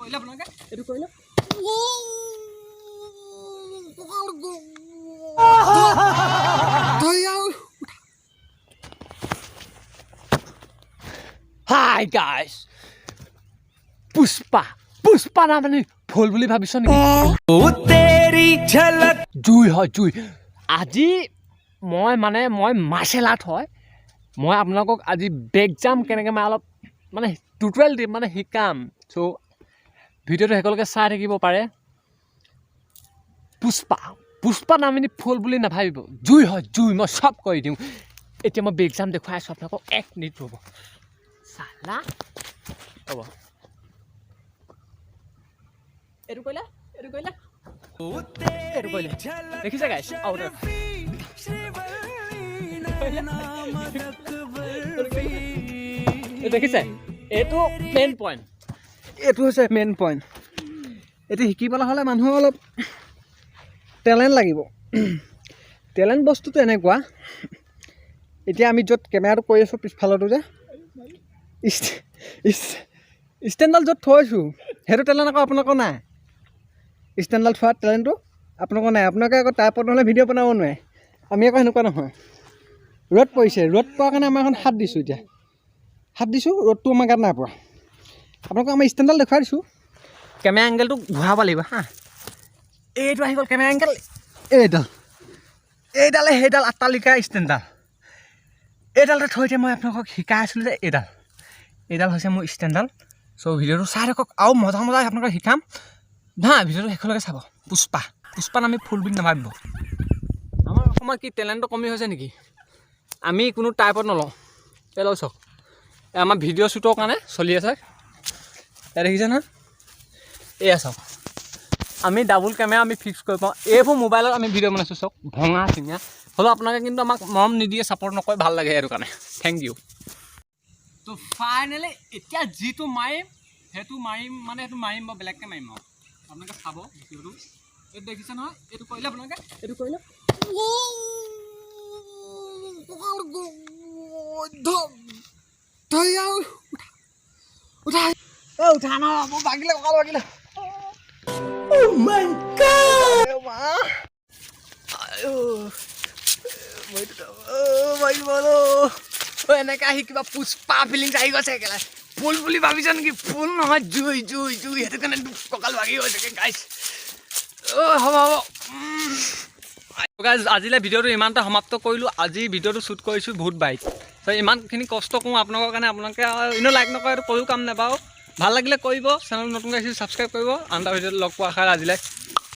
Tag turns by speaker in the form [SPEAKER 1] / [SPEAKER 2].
[SPEAKER 1] কৰিলে আপোনালোকে, এইটো কৰিলে। কঁকাল ধৰি আৰু। হাই গাইছ, পুষ্পা, পুষ্পা না মানে ভুল বুলি ভাবিছ নেকি? জুই হয়, জুই। আজি মই মানে মই মাৰ্চেল আৰ্ট হয়, মই আপোনালোকক আজি বেক জাম্প কেনেকৈ মাৰে অলপ মানে টিউটৰিয়েল দিম, মানে শিকাম। চ' ভিডিঅ'টো শেষলৈকে চাই থাকিব পাৰে। পুষ্পা, পুষ্পা নামিনি ফুল বুলি নাভাবিব, জুই হয়, জুই। মই চব কৰি দিওঁ। এতিয়া মই বেক জাম্প দেখুৱাই আছোঁ আপোনালোকক। এক মিনিট ৰ'ব চালা, হ'ব। এইটো কৰিলে, এইটো কৰিলে, এইটো কৰিলে, দেখিছে গাইছ? আৰু এইটো দেখিছে, এইটো মেইন পইণ্ট।
[SPEAKER 2] এইটো হৈছে মেইন পইণ্ট। এইটো শিকিবলৈ হ'লে মানুহৰ অলপ টেলেণ্ট লাগিব। টেলেণ্ট বস্তুটো এনেকুৱা, এতিয়া আমি য'ত কেমেৰাটো কৰি আছোঁ, পিছফালতো যে ষ্টেণ্ডডাল য'ত থৈছোঁ, সেইটো টেলেণ্ট আকৌ আপোনালোকৰ নাই। ষ্টেণ্ডডাল থোৱা টেলেণ্টটো আপোনালোকৰ নাই। আপোনালোকে আকৌ তাৰ ওপৰত নহ'লে ভিডিঅ' বনাব নোৱাৰে। আমি আকৌ সেনেকুৱা নহয়। ৰ'দ পৰিছে, ৰ'দ পোৱাৰ কাৰণে আমাৰ এখন হাত দিছোঁ। এতিয়া হাত দিছোঁ, ৰ'দটো আমাৰ গাত নাই পৰা। আপোনালোকক আমাৰ ষ্টেণ্ডডাল দেখুৱাই দিছোঁ।
[SPEAKER 1] কেমেৰা এংগেলটো ঘূৰাব লাগিব। হা, এইটো আহি গ'ল কেমেৰা এংগেল।
[SPEAKER 2] এইডাল, এইডালে, সেইডাল আট্টালিকা ষ্টেণ্ডডাল, এইডালতে থৈ এতিয়া মই আপোনালোকক শিকাই আছিলোঁ যে এইডাল হৈছে মোৰ ষ্টেণ্ডডাল। চ' ভিডিঅ'টো চাই থাকক আৰু মজা মজা আপোনালোকক শিকাম। হা, ভিডিঅ'টো শেষলৈকে চাব। পুষ্পা, পুষ্পা নামি ফুল বুলি নাভাবিব।
[SPEAKER 1] আমাৰ অসমত কি টেলেণ্টটো কমি হৈছে নেকি? আমি কোনো টাইপত নলওঁ। এই লওঁ চাওক, এই আমাৰ ভিডিঅ' শ্বুটৰ কাৰণে চলি আছে। ইয়াত দেখিছে নহয়? এয়া চাওক, আমি ডাবুল কেমেৰা আমি ফিক্স কৰিব পাৰোঁ। এইবোৰ মোবাইলত আমি ভিডিঅ' বনাইছোঁ। চাওক, ভঙা চিঙা হ'লেও আপোনালোকে কিন্তু আমাক মৰম নিদিয়ে, ছাপৰ্ট নকৰে, ভাল লাগে সেইটো কাৰণে। Thank U. তো ফাইনেলি এতিয়া যিটো মাৰিম সেইটো মাৰিম, মানে সেইটো মাৰিম বা বেলেগকৈ মাৰিম আৰু আপোনালোকে চাব ভিডিঅ'টো। এইটো দেখিছে নহয়? এইটো কৰিলে আপোনালোকে,
[SPEAKER 2] এইটো কৰিলে। কঁকাল ধৰি আৰু উঠা, উঠা, উঠা ন। মোৰ ভাগিলে, কঁকাল ভাগিলে। Oh my God! মা, আয়ো, ভাগি গ'ল।
[SPEAKER 1] অ', এনেকৈ আহি কিবা পুষ্পা ফিলিংছ আহি গৈছে একেবাৰে। ফুল বুলি ভাবিছ নেকি? ফুল নহয়, জুই, জুই, জুই। সেইটো কাৰণে কঁকাল ভাগি গৈছে গাইছ। অ' হ'ব, হ'ব গাইজ, আজিলৈ ভিডিঅ'টো ইমানতে সমাপ্ত কৰিলোঁ। আজি ভিডিঅ'টো শ্বুট কৰিছোঁ বহুত বাইক। ত' ইমানখিনি কষ্ট কৰোঁ আপোনালোকৰ কাৰণে, আপোনালোকে এনেও লাইক নকৰে, এইটো কৰিও কাম নাপাওঁ। ভাল লাগিলে কৰিব, চেনেল নতুনকৈ আহিছে ছাবস্ক্ৰাইব কৰিব। আন এটা ভিডিঅ'ত লগ পোৱা আশাৰে আজিলৈ।